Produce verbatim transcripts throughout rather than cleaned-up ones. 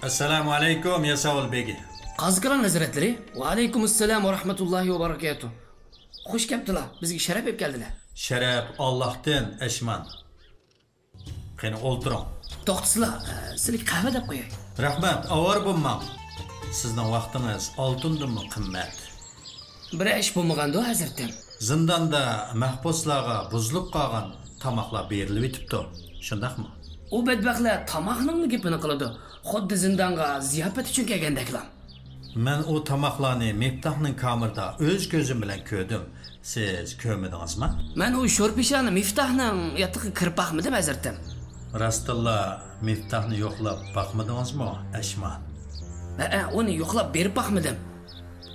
ئەسسالامۇ ئەلەيكۇم، ياساۋۇل بېگى. قازىكران ھەزرەتلىرى. ۋەئەلەيكۇمۇسسالام ۋەرەھمەتۇللاھى ۋەبەرىكاتۇھ. خۇش كەپتىلا، بىزگە شەرەپ ئېلىپ كەلدىلە. شەرەپ ئاللاھتىن، ئەشمان. قېنى، ئولتۇرۇڭ. توختىسىلا، سىلىگە قەھۋە دەپ قوياي. رەھمەت، ئاۋارە بولماڭ. سىزنىڭ ۋاقتىڭىز ئالتۇندىنمۇ قىممەت. بىر ئىش بولمىغاندۇ، ھەزرىتىم؟ زىنداندا مەھبۇسلارغا بۇزۇلۇپ قالغان تاماقلار بېرىلىۋېتىپتۇ، شۇنداقمۇ؟ ئۇ بەتبەختلەر تاماقنىڭمۇ گېپىنى قىلىدۇ؟ خۇددى زىندانغا زىياپەت ئۈچۈن كەلگەندەكلا. مەن ئۇ تاماقلارنى مىفتاھنىڭ كامېرىدا ئۆز كۆزۈم بىلەن كۆردۈم. سىز كۆرمىدىڭىزمۇ؟ مەن ئۇ شورپىشانى مىفتاھنىڭ ياتىقىغا كىرىپ باقمىدىم، ھەزرىتىم. راستتىنلا مىفتاھنى يوقلاپ باقمىدىڭىزمۇ، ئەشمان؟ ھەئە، ئۇنى يوقلاپ بېرىپ باقمىدىم.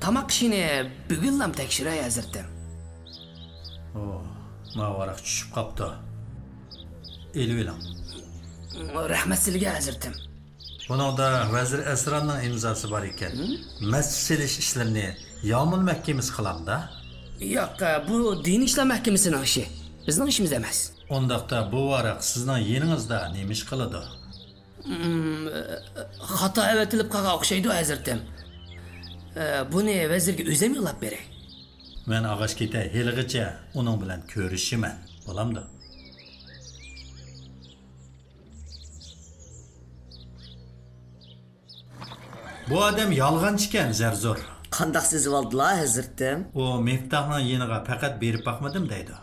تاماق ئىشىنى بۈگۈنلام تەكشۈرەي، ھەزرىتىم. ئۇ، ماۋۇ ۋاراق چۈشۈپ قاپتۇ. ئېلىۋېلىڭ. رەھمەت سىلىگە، ھەزرىتىم. بۇنىڭدا ۋەزىر ئەسراننىڭ ئىمزاسى بار ئىكەن. ھىم؟ مەسچىت سېلىش ئىشلىرىنى يامۇل مەھكىمىسى قىلامدا؟ ياق، بۇ دىنىي ئىشلار مەھكىمىسىنىڭ ئىشى. بىزنىڭ ئىشىمىز ئەمەس. ئۇنداقتا بۇ ۋاراق سىزنىڭ يېنىڭىزدا نېمە ئىش قىلىدۇ؟ ھىم، خاتا ئەۋەتىلىپ قالغان ئوخشايدۇ، ھەزرىتىم. بۇنى ۋەزىرگە ئۆزۈم يوللاپ بېرەي. مەن ئاغاچ كېتەي، ھېلىغىچە ئۇنىڭ بىلەن كۆرۈشىمەن. بولامدۇ؟ بۇ ئادەم يالغانچىكەن، زەرزور. قانداق سېزىۋالدىلا، ھەزرىتىم؟ ئۇ مىفتاھنىڭ يېنىغا پەقەت بېرىپ باقمىدىم دەيدۇ.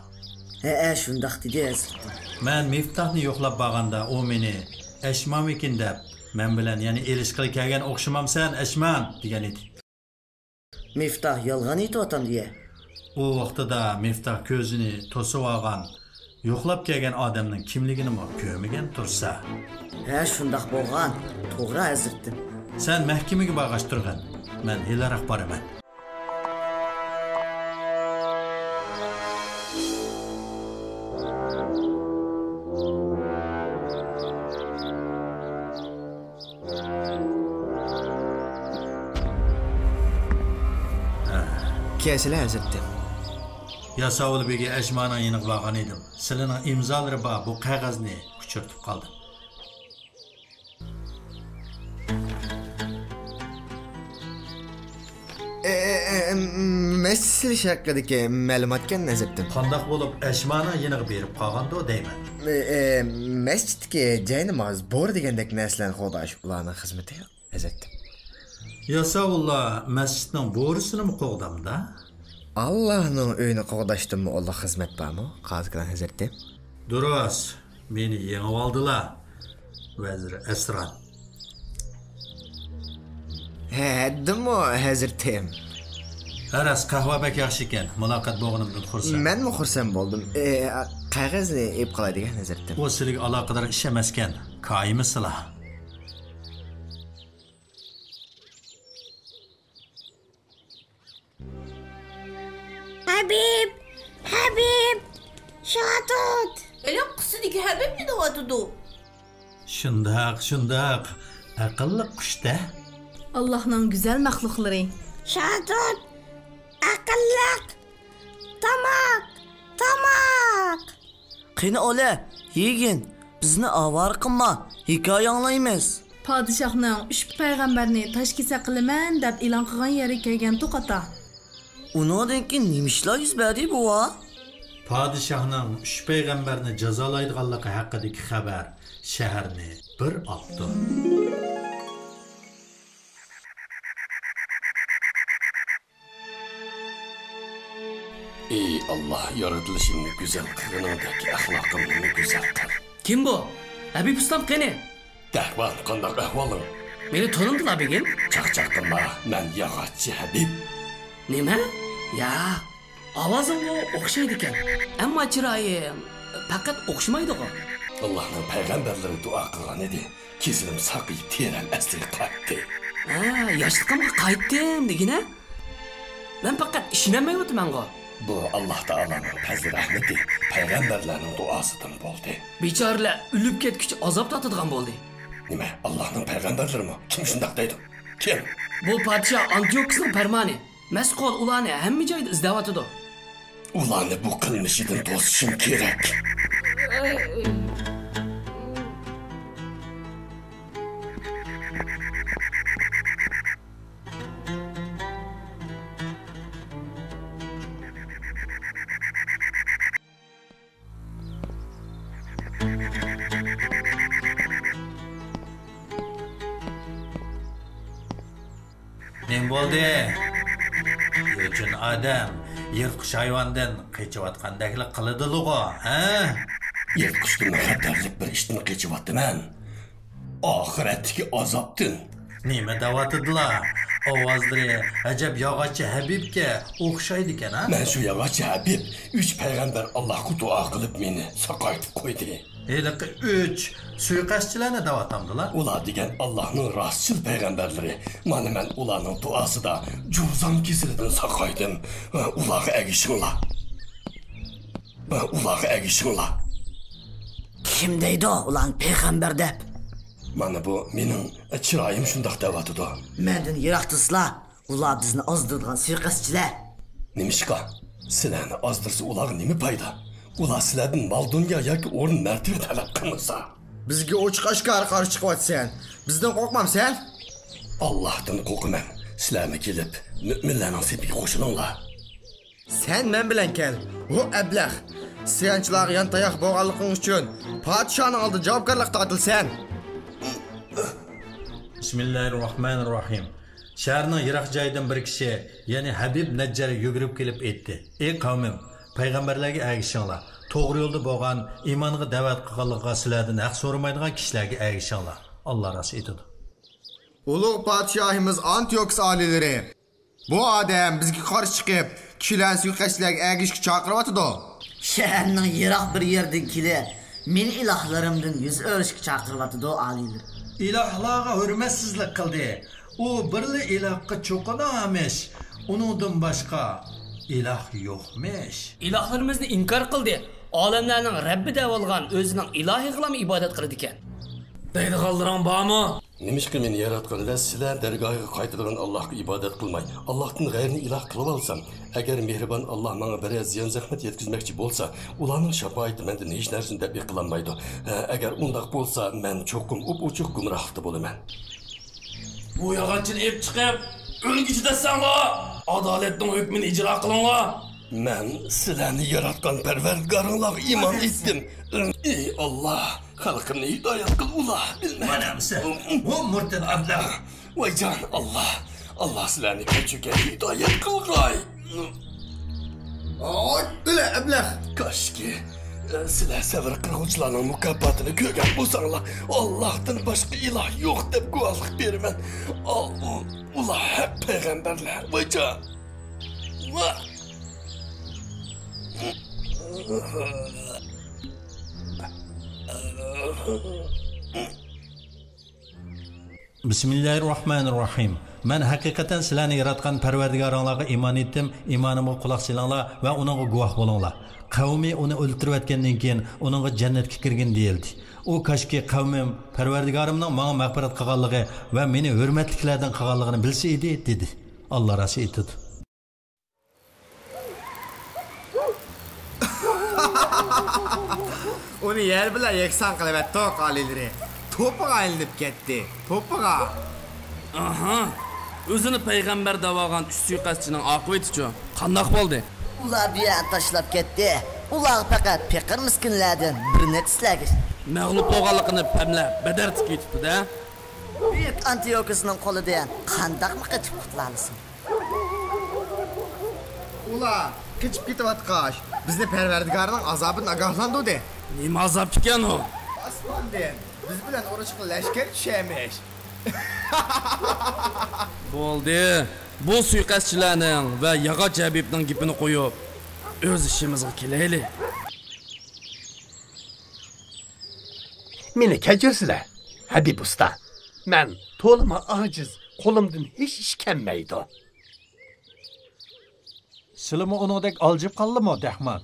ھەئە، شۇنداق دېدى، ھەزرىتىم. مەن مىفتاھنى يوقلاپ بارغاندا، ئۇ مېنى ئەشمانمىكىن دەپ، مەن بىلەن يەنە ئېلىشقىلى كەلگەن ئوخشىمامسەن، ئەشمان؟ دېگەن ئىدى. مىفتاھ يالغان ئېيتىۋاتامدۇ يە؟ ئۇ ۋاقتىدا مىفتاھ كۆزىنى توسۇۋالغان، يوقلاپ كەلگەن ئادەمنىڭ كىملىكىنىمۇ كۆرمىگەن تۇرسا. ھە، شۇنداق بولغان. توغرا، ھەزرىتىم. سەن مەھكىمىگە بارغاچ تۇرغىن. مەن ھېلىراق بارىمەن. كەلسىلە، ھەزرىتىم. ياساۋۇل بېگى ئەشمانىڭ يېنىغا بارغان ئىدىم. سىلىنىڭ ئىمزالىرى بار بۇ قەغەزنى ئۇچرىتىپ قالدىم. ئە، ئە، ئە، مەسچىت سېلىش ھەققىدىكى مەلۇماتكەن، ھەزرىتىم. قانداق بولۇپ ئەشمانىڭ يېنىغا بېرىپ قالغاندۇ دەيمەن. ئە، ئە، مەسچىتتىكى جايناماز، بورا دېگەندەك نەرسىلەرنى قوغداش ئۇلارنىڭ خىزمىتى، ھەزرىتىم. ياساۋۇللار مەسچىتنىڭ بورىسىنىمۇ قوغدامدا؟ ئاللاھنىڭ ئۆيىنى قوغداشتىنمۇ ئۇلۇغ خىزمەت بارمۇ، قازىكران ھەزرىتىم؟ دۇرۇس، مېنى يېڭىۋالدىلا، ۋەزىر ئەسران. ھە، ھەددىمۇ، ھەزرىتىم. ھە راست، قەھۋە بەك ياخشى ئىكەن. مۇلاقات بولغىنىمدىن خۇرسەن. مەنمۇ خۇرسەن بولدۇم. ئى، قەغەزنى ئېلىپ قالاي دېگەن، ھەزرىتىم. ئۇ سىلىگە ئالاقىدار ئىش ئەمەسكەن. كايىمىسىلا. ھەبىب! ھەبىب! شاتۇت! ئېلىڭ قىسىدىكى ھەبىبنى دەۋاتىدۇ. شۇنداق، شۇنداق. ئەقىللىق قۇش-دە. ئاللاھنىڭ گۈزەل مەخلۇقلىرى. شاتۇت! ئەقىللىق! تاماق! تاماق! قېنى ئولە، يېگىن، بىزنى ئاۋارە قىلما، ھېكايە ئاڭلايمىز. پادىشاھنىڭ ئۈچ پەيغەمبەرنى تاش كېسەك قىلىمەن دەپ ئېلان قىلغان يەرگە كەلگەنتۇق ئاتا. ئۇنىڭدىن كېيىن نېمە ئىشلار يۈز بەردى بوۋا؟ پادىشاھنىڭ ئۈچ پەيغەمبەرنى جازالايدىغانلىقى ھەققىدىكى خەۋەر شەھەرنى بىر ئاپتۇ. ئى ئاللاھ، يارىتىلىشىمنى گۈزەل قىلغىنىڭدەك ئەخلاقىمنىمۇ گۈزەل قىل. كىم بۇ؟ ھەبىب ئۇستام قېنى؟ دەھۋان، قانداق ئەھۋالىڭ؟ مېنى تونۇمدىلا بېگىم؟ چاقچاق قىلما، مەن ياغاچچى ھەبىب. نېمە؟ يا، ئاۋازىڭغۇ ئوخشايدىكەن، ئەمما چىرايىڭ پەقەت ئوخشىمايدىغۇ. ئاللاھنىڭ پەيغەمبەرلىرى دۇئا قىلغان ئىدى. كېسىلىم ساقىيىپ، تېرەم ئەسلىگە قايتتى. ھە، ياشلىقىمغا قايتتىم دېگىنە؟ مەن پەقەت ئىشىنەلمەيۋاتىمەنغۇ. بۇ ئاللاھ تائالانىڭ پەزلى رەھمىتى، پەيغەمبەرلەرنىڭ دۇئاسىدىن بولدى. بىچارىلەر ئۆلۈپ كەتكۈچە ئازاب تارتىدىغان بولدى. نېمە، ئاللاھنىڭ پەيغەمبەرلىرىمۇ؟ كىم شۇنداق دەيدۇ؟ كىم؟ بۇ پادىشاھ ئانتىئوكۇسنىڭ پەرمانى. مەسقۇل ئۇلارنى ھەممە جايدا ئىزدەۋاتىدۇ. ئۇلارنى بۇ قىلمىشىدىن توسۇشۇم كېرەك. نېمە بولدى؟ يوچۇن ئادەم يىرتقۇچ ھايۋاندىن قېچىۋاتقاندەكلا قىلىدىلىغۇ، ھە؟ يىرتقۇچتىنمۇ خەتەرلىك بىر ئىشتىن قېچىۋاتىمەن. ئاخىرەتتىكى ئازابتىن. نېمە دەۋاتىدىلا؟ ئاۋازلىرى ئەجەب ياغاچچى ھەبىبكە ئوخشايدىكەن، ھە؟ مەن شۇ ياغاچچى ھەبىب ئۈچ پەيغەمبەر ئاللاھقا دۇئا قىلىپ مېنى ساقايتىپ قويدى. ھېلىقى ئۈچ سۇيىقەستچىلەرنى دەۋاتامدىلا؟ ئۇلار دېگەن ئاللاھنىڭ راستچىل پەيغەمبەرلىرى. مانا مەن ئۇلارنىڭ دۇئاسىدا جۇزام كېسىلىدىن ساقايدىم. ئۇلارغا ئەگىشىڭلار. ئۇلارغا ئەگىشىڭلار. كىم دەيدۇ ئۇلارنى پەيغەمبەر دەپ؟ مانا بۇ مېنىڭ چىرايىم شۇنداق دەۋاتىدۇ. مەندىن يىراق تۇرسىلا، ئۇلار بىزنى ئازدۇرىدىغان سۇيىقەستچىلەر. نېمىشقا؟ سىلەرنى ئازدۇرسا ئۇلارغا نېمە پايدا؟ ئۇلار سىلەردىن مال-دۇنيا ياكى ئورۇن-مەرتىۋە تەلەپ قىلمىسا. بىزگە ئوچۇق-ئاشكارا قارشى چىقىۋاتىسەن. بىزدىن قورقمامسەن؟ ئاللاھتىن قورقىمەن. سىلەرمۇ كېلىپ مۆمىنلەرنىڭ سېپىگە قوشۇلۇڭلار. سەن مەن بىلەن كەل. ھو ئەبلەخ! ئىسيانچىلارغا يانتاياق بولغانلىقىڭ ئۈچۈن پادىشاھنىڭ ئالدىدا جاۋابكارلىققا تارتىلىسەن. بىسمىللاھىررەھمانىررەھىم. شەھەرنىڭ يىراق جايىدىن بىر كىشى، يەنى ھەبىب نەججار يۈگۈرۈپ كېلىپ ئېيتتى: ئى قەۋمىم، پەيغەمبەرلەرگە ئەگىشىڭلار. توغرا يولدا بولغان، ئىمانغا دەۋەت قىلغانلىقىغا سىلەردىن ھەق سورىمايدىغان كىشىلەرگە ئەگىشىڭلار. ئاللا راست ئېيتىدۇ. ئۇلۇغ پادىشاھىمىز ئانتىيوكس ئالىيلىرى، بۇ ئادەم بىزگە قارشى چىقىپ، كىشىلەرنى سۇيىقەستچىلەرگە ئەگىشىشكە چاقىرىۋاتىدۇ. شەھەرنىڭ يىراق بىر يېرىدىن كېلىپ، مېنى ئىلاھلىرىمدىن يۈز ئۆرۈشكە چاقىرىۋاتىدۇ، ئالىيلىرى. ئىلاھلارغا ھۆرمەتسىزلىك قىلدى. ئۇ بىرلا ئىلاھقا چوقۇنامىش، ئۇنىڭدىن باشقا ئىلاھ يوقمىش. ئىلاھلىرىمىزنى ئىنكار قىلدى. ئالەملەرنىڭ رەببى دەۋالغان ئۆزىنىڭ ئىلاھىغىلام ئىبادەت قىلىدىكەن. دەيدىغانلىرىڭ بارمۇ؟ نېمىشقا مېنى ياراتقان ۋە سىلەر دەرگاھىغا قايتىدىغان ئاللاھقا ئىبادەت قىلماي، ئاللاھتىن غەيرىنى ئىلاھ قىلىۋالسام، ئەگەر مېھرىبان ئاللاھ ماڭا بىرەر زىيان-زەخمەت يەتكۈزمەكچى بولسا، ئۇلارنىڭ شاپائىتى مەندىن ھېچ نەرسىنى دەپئى قىلالمايدۇ. ھە، ئەگەر ئۇنداق بولسا، مەن چوقۇم ئوپئوچۇق گۇمراھلىقتا بولىمەن. بۇ ياغاچچىنى ئېلىپ چىقىپ، ئۆلگۈچى دەسسەڭلار! ئادالەتنىڭ ھۆكمىنى ئىجرا قىلىڭلار! مەن سىلەرنى ياراتقان پەرۋەردىگارىڭلارغا ئىمان ئېيتتىم. ئى ئاللاھ، خەلقىمنى ھىدايەت قىل، ئۇلار بىلمەيدۇ. مانا ئەمسە، بۇ مۇرتەد ئابلەخ. ۋايجان، ئاللاھ، ئاللاھ سىلەرنى كەچۈرگەي، ھىدايەت قىلغاي. ئاي، ئۆلە ئەبلەخ! كاشكى، سىلەر سەۋر قىلغۇچىلارنىڭ مۇكاپاتىنى كۆرگەن بولساڭلار، ئاللاھتىن باشقا ئىلاھ يوق دەپ گۇۋاھلىق بېرىمەن. ئا-، ئۇ-، ئۇلار ھەق پەيغەمبەرلەر. ۋايجان! ۋا! بىسمىللاھىررەھمانىررەھىم. مەن ھەقىقەتەن سىلەرنى ياراتقان پەرۋەردىگارىڭلارغا ئىمان ئېيتتىم، ئىمانىمغا قۇلاق سېلىڭلار ۋە ئۇنىڭغا گۇۋاھ بولۇڭلار. قەۋمى ئۇنى ئۆلتۈرۈۋەتكەندىن كېيىن ئۇنىڭغا جەننەتكە كىرگىن دېيىلدى. ئۇ كاشكى قەۋمىم پەرۋەردىگارىمنىڭ ماڭا مەغپىرەت قىلغانلىقى ۋە مېنى ھۆرمەتلىكلەردىن قىلغانلىقىنى بىلسە ئىدى، دېدى. ئاللا راست ئېيتىدۇ. ئۇنى يەر بىلەن يەكسان قىلىۋەتتۇق، ئالىيلىرى. توپىغا ئايلىنىپ كەتتى، توپىغا. ئاھا، ئۆزىنى پەيغەمبەر دەۋالغان ئۈچ سۇيىقەستچىنىڭ ئاقىۋىتىچۇ؟ قانداق بولدى؟ ئۇلار بۇ يەرنى تاشلاپ كەتتى. ئۇلارغا پەقەت پېقىر-مىسكىنلەردىن بىر نەچچىسىلەرگە. مەغلۇپ بولغانلىقىنى پەملەپ، بەدەر تىكىۋېتىپتۇ-دە. بۈيۈك ئانتىئوكۇسنىڭ قولىدىن قانداقمۇ قېچىپ قۇتۇلالىسۇن؟ ئۇلار قېچىپ كېتىۋاتقاچ، بىزنى پەرۋەردىگارنىڭ ئازابىدىن ئاگاھلاندۇردى. نېمە ئازاب ئىكەن ئۇ؟ ئاسماندىن بىز بىلەن ئۇرۇشقا لەشكەر چۈشەرمىش. بولدى. بۇ سۇيىقەستچىلەرنىڭ ۋە ياغاچ ھەبىبنىڭ گېپىنى قويۇپ، ئۆز ئىشىمىزغا كېلەيلى. مېنى كەچۈرسىلە، ھەبىب ئۇستا. مەن تولىمۇ ئاجىز، قولۇمدىن ھېچ ئىش كەلمەيدۇ. سىلىمۇ ئۇنىڭدەك ئالجىپ قالدىمۇ، دەھمان؟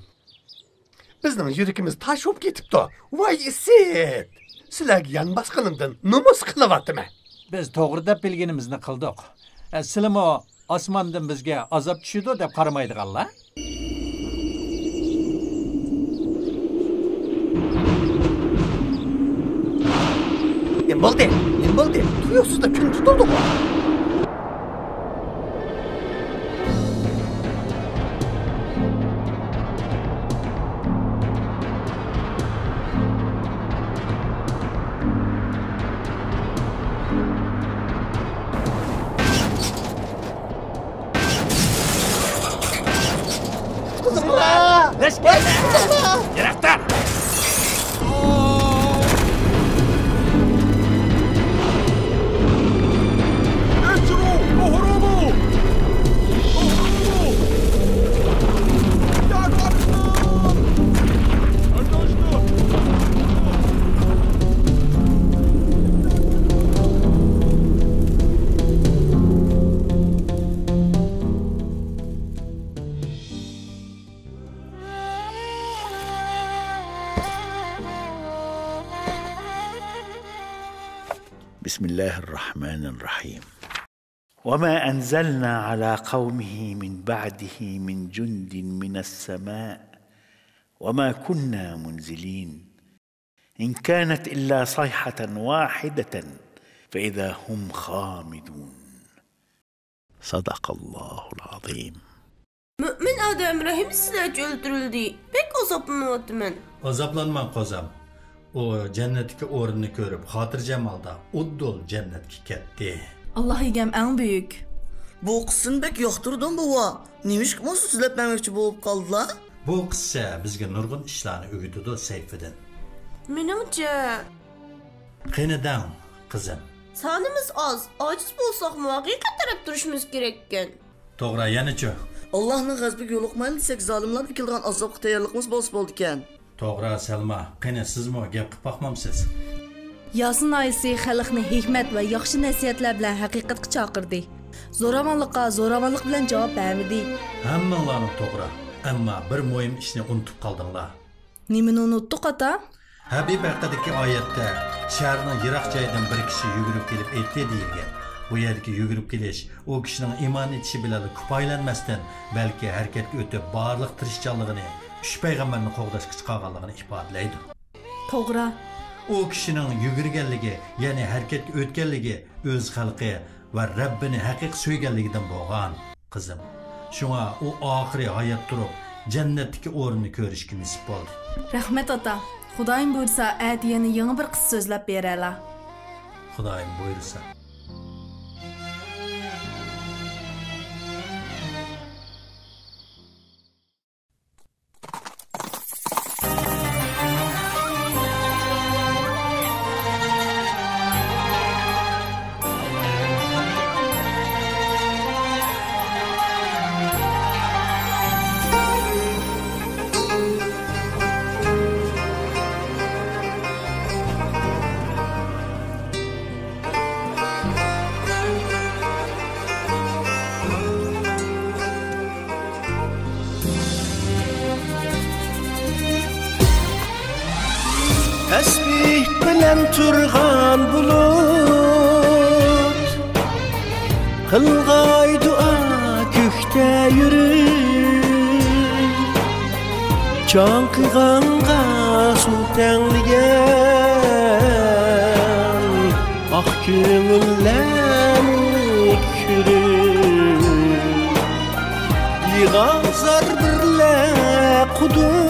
بىزنىڭ يۈرىكىمىز تاش بولۇپ كېتىپتۇ. ۋاي ئىسىت! سىلەرگە يان باسقىنىمدىن نومۇس قىلىۋاتىمەن. بىز توغرا دەپ بىلگىنىمىزنى قىلدۇق. ئە، سىلىمۇ ئاسماندىن بىزگە ئازاب چۈشىدۇ دەپ قارىمايدىغانلار؟ نېمە بولدى؟ نېمە بولدى؟ تۇيۇقسىزلا كۈن تۇتۇلدىغۇ؟ يىراقتا! بسم الله الرحمن الرحيم. وما أنزلنا على قومه من بعده من جند من السماء وما كنا منزلين. إن كانت إلا صيحة واحدة فإذا هم خامدون. صدق الله العظيم. مۆمىن ئادەم رەھىمسىزلەرچە ئۆلتۈرۈلدى. بەك ئازابلىنىۋاتىمەن. ئازابلانماڭ، قوزام. ئۇ جەننەتتىكى ئورنىنى كۆرۈپ، خاتىرجەم ھالدا ئۇدۇل جەننەتكە كەتتى. ئاللا ئىگەم ئەڭ بۈيۈك. بۇ قىسسىنى بەك ياقتۇردۇم، بوۋا. نېمىشقىمۇ سۆزلەپ بەرمەكچى بولۇپ قالدىلا؟ بۇ قىسسە بىزگە نۇرغۇن ئىشلارنى ئۆگىتىدۇ، سەيپىدىن. مېنىڭچە. قېنى دەڭ، قىزىم. سانىمىز ئاز، ئاجىز بولساقمۇ ھەقىقەت تەرەپ تۇرۇشىمىز كېرەككەن. توغرا، يەنىچۇ؟ ئاللاھنىڭ غەزىپىگە يولۇقمايلى دېسەك، زالىملارغا كېلىدىغان ئازابقا تەييارلىقىمىز بولسا بولىدىكەن. توغرا، سەلما. قېنى، سىزمۇ گەپ قىلىپ باقمامسىز؟ ياسىن ئايىسى خەلقنى ھېكمەت ۋە ياخشى نەسىھەتلەر بىلەن ھەقىقەتكە چاقىردى. زوراۋانلىققا زوراۋانلىق بىلەن جاۋاب بەرمىدى. ھەممىڭلارنىڭ توغرا. ئەمما بىر مۇھىم ئىشنى ئۇنتۇپ قالدىڭلار. نېمىنى ئۇنتتۇق، ئاتا؟ ھەبىب ھەققىدىكى ئايەتتە شەھەرنىڭ يىراق جايىدىن بىر كىشى يۈگۈرۈپ كېلىپ ئېيتتى دېيىلگەن. بۇ يەردىكى يۈگۈرۈپ كېلىش ئۇ كىشىنىڭ ئىمان ئېيتىشى بىلەنلا كۇپايىلەنمەستىن، بەلكى ھەرىكەتكە ئۆتۈپ بارلىق تىرىشچانلىقىنى ئۈچ پەيغەمبەرنى قوغداشقا چىقارغانلىقىنى ئىپادىلەيدۇ. توغرا. ئۇ كىشىنىڭ يۈگۈرگەنلىكى، يەنى ھەرىكەتكە ئۆتكەنلىكى ئۆز خەلقى ۋە رەببىنى ھەقىقىي سۆيگەنلىكىدىن بولغان، قىزىم. شۇڭا ئۇ ئاخىرى ھايات تۇرۇپ جەننەتتىكى ئورنىنى كۆرۈشكە نېسىپ بولدى. رەھمەت، ئاتا. خۇدايىم بۇيرۇسا، ئەتە يەنە يېڭى بىر قىسسە سۆزلەپ بېرەلا. خۇدايىم بۇيرۇسا. تەسبىھ بىلەن تۇرغان بۇلۇت، قىلغاي دۇئا كۆكتە يۈرۈپ. چاڭقىغانغا سۇ تەڭلىگەن ئاق كۆڭۈللەرنى كۆرۈپ، يىغا زار بىرلە قۇدۇق،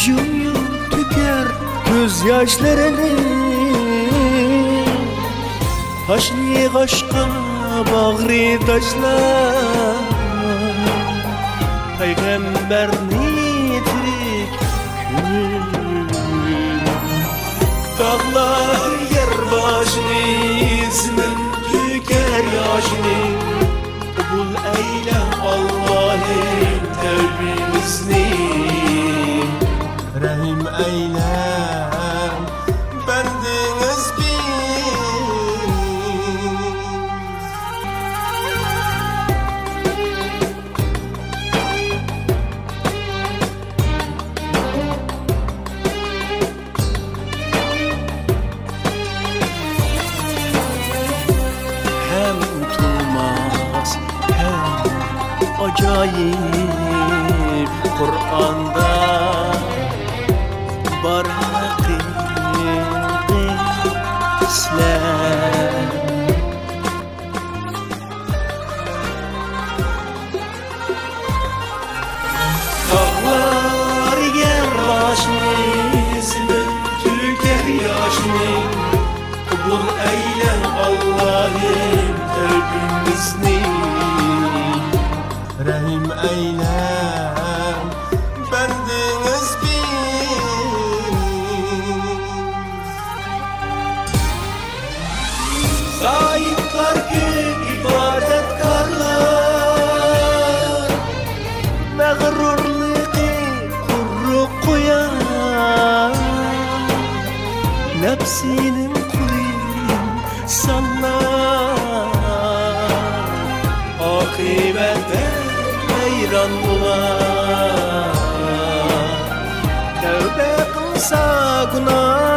يۇم-يۇم تۆكەر كۆز ياشلىرىنى. تاشنى يىغاشقا باغرى تاشلاپ، پەيغەمبەرنى تىرىك كۆرۈپ. تاغلار يەر باشنى، زېمىن تۆكەر ياشنى. قوبۇل ئەيلە، ئاللاھىم، تەۋبىمىزنى. رەھىم ئەيلە، بەندىڭىزگە. ھەم تۇرماس، ھەم ئاجايىپ قۇرئاندا بار ھەقىقىي سۆزلەر. تاغلار يەر باشنى، زېمىن تۆكەر ياشنى. قوبۇل ئەيلە، ئاللاھىم، تەۋبىمىزنى. رەھىم ئەيلە، سېنىڭ قۇلۇڭ سانلا، ئاقىۋەتتە ۋەيران بولار. تەۋبە قىلسا گۇناھ